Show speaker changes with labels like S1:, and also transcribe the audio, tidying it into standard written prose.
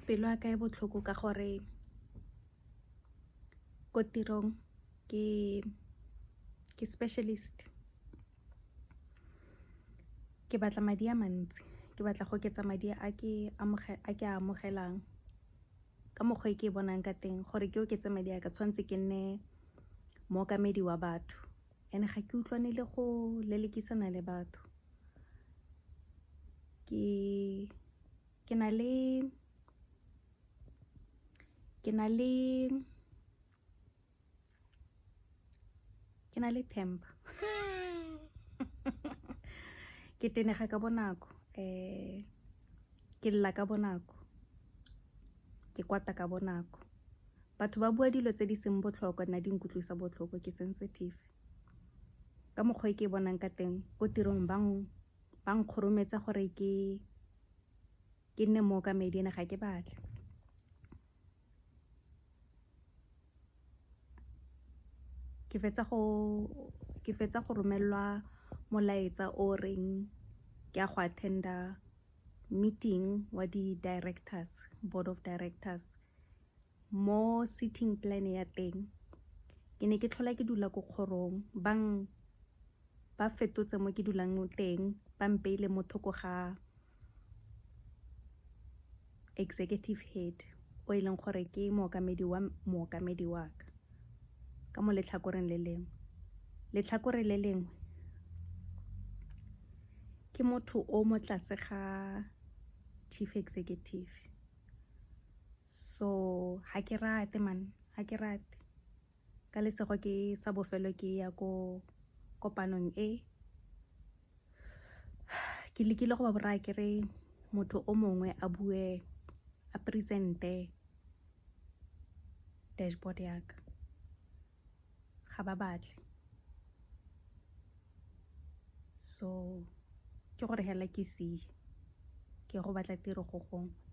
S1: Pelo ya ka e botlhoko ka gore ko tirong ke specialist, ke batla madi a mantsi, ke batla go oketsa madi a ke a amogelang ka mokgwa e ke e bonang ka teng gore ke oketse madi a ka tshwanetse ke nne mookamedi wa batho and ga ke utlwane le go lelekisana le batho. Ke na le temper, ke tenega ka bonako, ke lla ka bonako, ke kwata ka bonako. Batho ba bua dilo tse di seng botlhokwa nna di nkutlwisa botlhoko, ke sensitive. Ka mokgwa e ke e bonang ka teng ko tirong ba nkgorometsa gore ke nne mookamedi ene ga ke batle. Ke fetsa go romelwa molaetsa o reng ke a go attend-a meeting wa di-directors, board of directors. Mo sitting plan ya teng ke ne ke tlhola ke dula ko kgorong, ba fetotse mo ke dulang teng, ba mpeile mo thoko ga executive head o e leng gore ke mookamedi wa mookamedi wa ka, ka mo letlhakoreng le lengwe. Letlhakore le lengwe ke motho o mo tlase ga chief executive, so ha ke rate man, ha ke rate. Ka lesego ke sa bofelo ke ya ko kopanong e, ke lekile go ba boraya ke re motho o mongwe a bue, a present-e dashboard ya ka, ga ba batle. So ke gore hela ke sie ke go batla tiro go gongwe.